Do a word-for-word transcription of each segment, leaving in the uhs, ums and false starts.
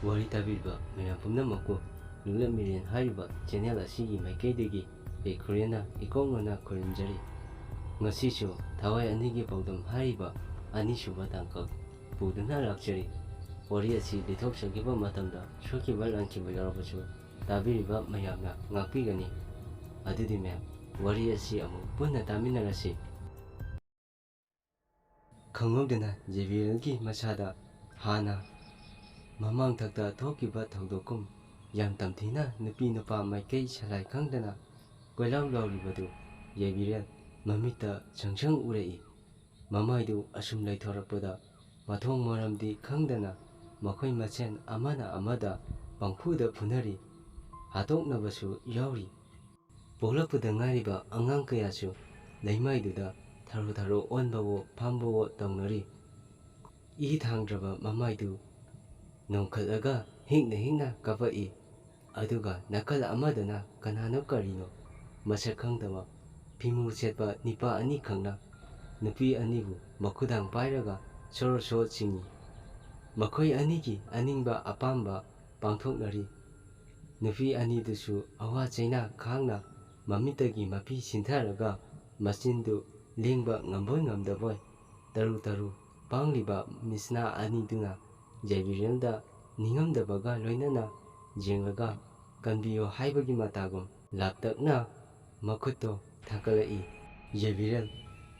ꯋꯥꯔꯤ ꯇꯥꯕꯤꯔꯤꯕ ꯃꯌꯥꯝ ꯄꯨꯝꯅꯃꯛꯄꯨ ꯂꯨꯞꯂꯞ ꯃꯤꯔꯦꯟ ꯍꯥꯏꯔꯤꯕ ꯆꯦꯅꯦꯜ ꯑꯁꯤꯒꯤ ꯃꯥꯏꯀꯩꯗꯒꯤ ꯂꯩꯈꯨꯔꯦꯟꯅ ꯏꯀꯣꯛꯅꯅ ꯈꯨꯔꯨꯝꯖꯔꯤ꯫ ꯉꯁꯤꯁꯨ ꯊꯋꯥꯏ ꯑꯅꯤꯒꯤ ꯄꯥꯎꯗꯝ ꯍꯥꯏꯔꯤꯕ ꯑꯅꯤꯁꯨꯕ ꯇꯥꯡꯀꯛ ꯄꯨꯗꯨꯅ ꯂꯥꯛꯆꯔꯤ꯫ ꯋꯥꯔꯤ ꯑꯁꯤ ꯂꯤꯊꯣꯛꯆꯈꯤꯕ ꯃꯇꯝꯗ ꯁꯣꯏꯈꯤꯕ ꯂꯥꯟꯈꯤꯕ ꯌꯥꯎꯔꯕꯁꯨ ꯇꯥꯕꯤꯔꯤꯕ ꯃꯌꯥꯝꯅ ꯉꯥꯛꯄꯤꯒꯅꯤ꯫ ꯑꯗꯨꯗꯤ ꯃꯌꯥꯝ, ꯋꯥꯔꯤ ꯑꯁꯤ ꯑꯃꯨꯛ ꯄꯨꯟꯅ ꯇꯥꯃꯤꯟꯅꯔꯁꯤ꯫ ꯈꯪꯍꯧꯗꯅ ꯖꯦꯕꯤꯔꯦꯜꯒꯤ ꯃꯁꯥꯗ ꯍꯥꯟꯅ ꯃꯃꯥꯡꯊꯛꯇ ꯊꯣꯛꯈꯤꯕ ꯊꯧꯗꯣꯛꯀꯨꯝ ꯌꯥꯝ ꯇꯝꯊꯤꯅ ꯅꯨꯄꯤ ꯅꯨꯄꯥ ꯃꯥꯏꯀꯩ ꯁꯂꯥꯏ ꯈꯪꯗꯅ ꯀꯣꯏꯂꯥꯎ ꯂꯥꯎꯔꯤꯕꯗꯨ ꯖꯦꯕꯤꯔꯦꯜ ꯃꯃꯤꯠꯇ ꯁꯪ ꯁꯪ ꯎꯔꯛꯏ꯫ ꯃꯃꯥꯏꯗꯨ ꯑꯁꯨꯝ ꯂꯩꯊꯣꯔꯛꯄꯗ ꯃꯊꯣꯡ ꯃꯔꯝꯗꯤ ꯈꯪꯗꯅ ꯃꯈꯣꯏ ꯃꯁꯦꯟ ꯑꯃꯅ ꯑꯃꯗ ꯄꯪꯐꯨꯗ ꯐꯨꯅꯔꯤ, ꯍꯥꯠꯇꯣꯛꯅꯕꯁꯨ ꯌꯥꯎꯔꯤ꯫ ꯄꯣꯛꯂꯛꯄꯗ ꯉꯥꯏꯔꯤꯕ ꯑꯉꯥꯡ ꯀꯌꯥꯁꯨ ꯂꯩꯃꯥꯏꯗꯨꯗ ꯊꯔꯣ ꯊꯔꯣ ꯑꯣꯟꯕꯋꯣ ꯐꯝꯕꯋꯣ ꯇꯧꯅꯔꯤ꯫ ꯏ ꯊꯥꯡꯗ꯭ꯔꯕ ꯃꯃꯥꯏꯗꯨ ꯅꯣꯡꯈꯠꯂꯒ ꯍꯤꯛꯅ ꯍꯤꯛꯅ ꯀꯥꯄꯛꯏ꯫ ꯑꯗꯨꯒ ꯅꯥꯀꯜ ꯑꯃꯗꯅ ꯀꯅꯥꯅꯣ ꯀꯔꯤꯅꯣ ꯃꯁꯛ ꯈꯪꯗꯕ ꯐꯤꯃꯨ ꯁꯦꯠꯄ ꯅꯤꯄꯥ ꯑꯅꯤꯈꯛꯅ ꯅꯨꯄꯤ ꯑꯅꯤꯕꯨ ꯃꯈꯨꯗꯥꯡ ꯄꯥꯏꯔꯒ ꯁꯣꯔꯣ ꯁꯣꯔꯣ ꯆꯤꯡꯏ꯫ ꯃꯈꯣꯏ ꯑꯅꯤꯒꯤ ꯑꯅꯤꯡꯕ ꯑꯄꯥꯝꯕ ꯄꯥꯡꯊꯣꯛꯅꯔꯤ꯫ ꯅꯨꯄꯤ ꯑꯅꯤꯗꯨꯁꯨ ꯑꯋꯥ ꯆꯩꯅꯥ ꯈꯥꯡꯅ ꯃꯃꯤꯠꯇꯒꯤ ꯃꯄꯤ ꯁꯤꯟꯊꯔꯒ ꯃꯆꯤꯟꯗꯨ ꯂꯦꯡꯕ ꯉꯝꯕꯣꯏ ꯉꯝꯗꯕꯣꯏ ꯇꯔꯨ ꯇꯔꯨ ꯄꯥꯡꯂꯤꯕ ꯃꯤꯁꯅꯥ ꯑꯅꯤꯗꯨꯅ ꯖꯦꯕꯤꯔꯦꯜꯗ ꯅꯤꯡꯉꯝꯗꯕꯒ ꯂꯣꯏꯅꯅ ꯌꯦꯡꯂꯒ ꯀꯟꯕꯤꯌꯣ ꯍꯥꯏꯕꯒꯤ ꯃꯇꯥꯒꯨꯝ ꯂꯥꯞꯇꯛꯅ ꯃꯈꯨꯠꯇꯣ ꯊꯥꯡꯒꯠꯂꯛꯏ꯫ ꯖꯦꯕꯤꯔꯦꯜ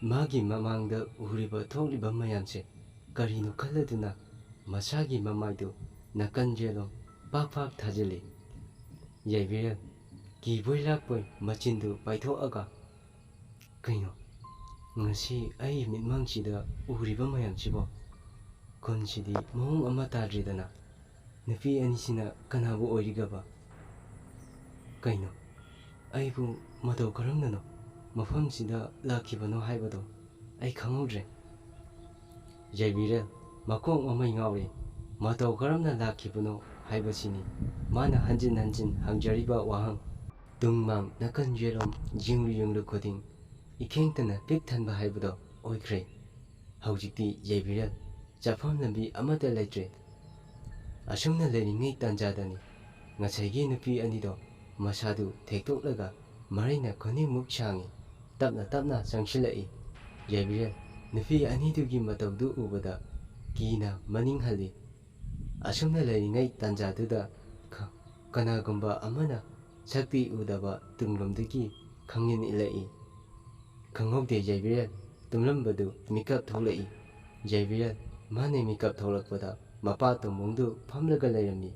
ꯃꯥꯒꯤ ꯃꯃꯥꯡꯗ ꯎꯔꯤꯕ ꯊꯣꯛꯂꯤꯕ ꯃꯌꯥꯝꯁꯦ ꯀꯔꯤꯅꯣ ꯈꯜꯂꯗꯨꯅ ꯃꯁꯥꯒꯤ ꯃꯃꯥꯏꯗꯨ ꯅꯥꯀꯟ ꯌꯦꯠꯂꯣꯝ ꯄꯥꯛ ꯄꯥꯛ ꯊꯥꯖꯤꯜꯂꯤ꯫ ꯖꯦꯕꯤꯔꯦꯜ ꯀꯤꯕꯣꯏ ꯂꯥꯛꯄꯣꯏ ꯃꯆꯤꯟꯗꯨ ꯄꯥꯏꯊꯣꯛꯑꯒ, "ꯀꯩꯅꯣ, ꯉꯁꯤ ꯑꯩ ꯃꯤꯠꯃꯥꯡꯁꯤꯗ ꯎꯔꯤꯕ ꯃꯌꯥꯝꯁꯤꯕꯣ? ꯈꯨꯟꯁꯤꯗꯤ ꯃꯑꯣꯡ ꯑꯃ ꯇꯥꯗ꯭ꯔꯤꯗꯅ꯫ ꯅꯨꯄꯤ ꯑꯅꯤꯁꯤꯅ ꯀꯅꯥꯕꯨ ꯑꯣꯏꯔꯤꯒꯕ? ꯀꯩꯅꯣ, ꯑꯩꯕꯨ ꯃꯇꯧ ꯀꯔꯝꯅꯅꯣ ꯃꯐꯝꯁꯤꯗ ꯂꯥꯛꯈꯤꯕꯅꯣ ꯍꯥꯏꯕꯗꯣ ꯑꯩ ꯈꯪꯍꯧꯗ꯭ꯔꯦ꯫" ꯖꯦꯕꯤꯔꯦꯜ ꯃꯀꯣꯛ ꯃꯃꯩ ꯉꯥꯎꯔꯦ꯫ ꯃꯇꯧ ꯀꯔꯝꯅ ꯂꯥꯛꯈꯤꯕꯅꯣ ꯍꯥꯏꯕꯁꯤꯅꯤ ꯃꯥꯅ ꯍꯟꯖꯤꯟ ꯍꯟꯖꯤꯟ ꯍꯪꯖꯔꯤꯕ ꯋꯥꯍꯪ꯫ ꯇꯨꯡ ꯃꯥꯡ ꯅꯥꯀꯟ ꯌꯦꯠꯂꯣꯝ ꯌꯦꯡꯂꯨ ꯌꯦꯡꯂꯨ ꯈꯨꯗꯤꯡ ꯏꯈꯦꯡꯇꯅ ꯄꯤꯛ ꯊꯟꯕ ꯍꯥꯏꯕꯗꯣ ꯑꯣꯏꯈ꯭ꯔꯦ꯫ ꯍꯧꯖꯤꯛꯇꯤ ꯖꯦꯕꯤꯔꯦꯜ ꯆꯠꯐꯝ ꯂꯝꯕꯤ ꯑꯃꯠꯇ ꯂꯩꯇ꯭ꯔꯦ꯫ ꯑꯁꯨꯝꯅ ꯂꯩꯔꯤꯉꯩ ꯇꯥꯟꯖꯥꯗꯅꯤ ꯉꯁꯥꯏꯒꯤ ꯅꯨꯄꯤ ꯑꯅꯤꯗꯣ ꯃꯁꯥꯗꯨ ꯊꯦꯛꯇꯣꯛꯂꯒ ꯃꯔꯩꯅ ꯈꯨꯅꯤꯡꯃꯨꯛ ꯁꯥꯡꯏ ꯇꯞꯅ ꯇꯞꯅ ꯆꯪꯁꯤꯜꯂꯛꯏ꯫ ꯌꯥꯏꯕꯤꯔꯦꯜ ꯅꯨꯄꯤ ꯑꯅꯤꯗꯨꯒꯤ ꯃꯇꯧꯗꯨ ꯎꯕꯗ ꯀꯤꯅ ꯃꯅꯤꯡ ꯍꯜꯂꯤ꯫ ꯑꯁꯨꯝꯅ ꯂꯩꯔꯤꯉꯩ ꯇꯥꯟꯖꯥꯗꯨꯗ ꯈ-, ꯀꯅꯥꯒꯨꯝꯕ ꯑꯃꯅ ꯁꯛꯇꯤ ꯎꯗꯕ ꯇꯨꯡꯂꯣꯝꯗꯒꯤ ꯈꯪꯏꯟ ꯏꯜꯂꯛꯏ꯫ ꯈꯪꯍꯧꯗꯦ ꯌꯥꯏꯕꯤꯔꯦꯜ ꯇꯨꯝꯂꯝꯕꯗꯨ ꯃꯤꯀꯞ ꯊꯣꯛꯂꯛꯏ꯫ ꯌꯥꯏꯕꯤꯔꯦꯜ ꯃꯥꯅ ꯃꯤꯀꯞ ꯊꯣꯛꯂꯛꯄꯗ ꯃꯄꯥ ꯇꯣꯝꯕꯨꯡꯗꯨ ꯐꯝꯂꯒ ꯂꯩꯔꯝꯃꯤ꯫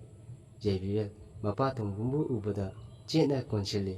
ꯌꯥꯏꯕꯤꯔꯦꯜ ꯃꯄꯥ ꯇꯣꯝꯕꯨꯡꯕꯨ ꯎꯕꯗ ꯆꯦꯠꯅ ꯀꯣꯟꯁꯤꯜꯂꯤ꯫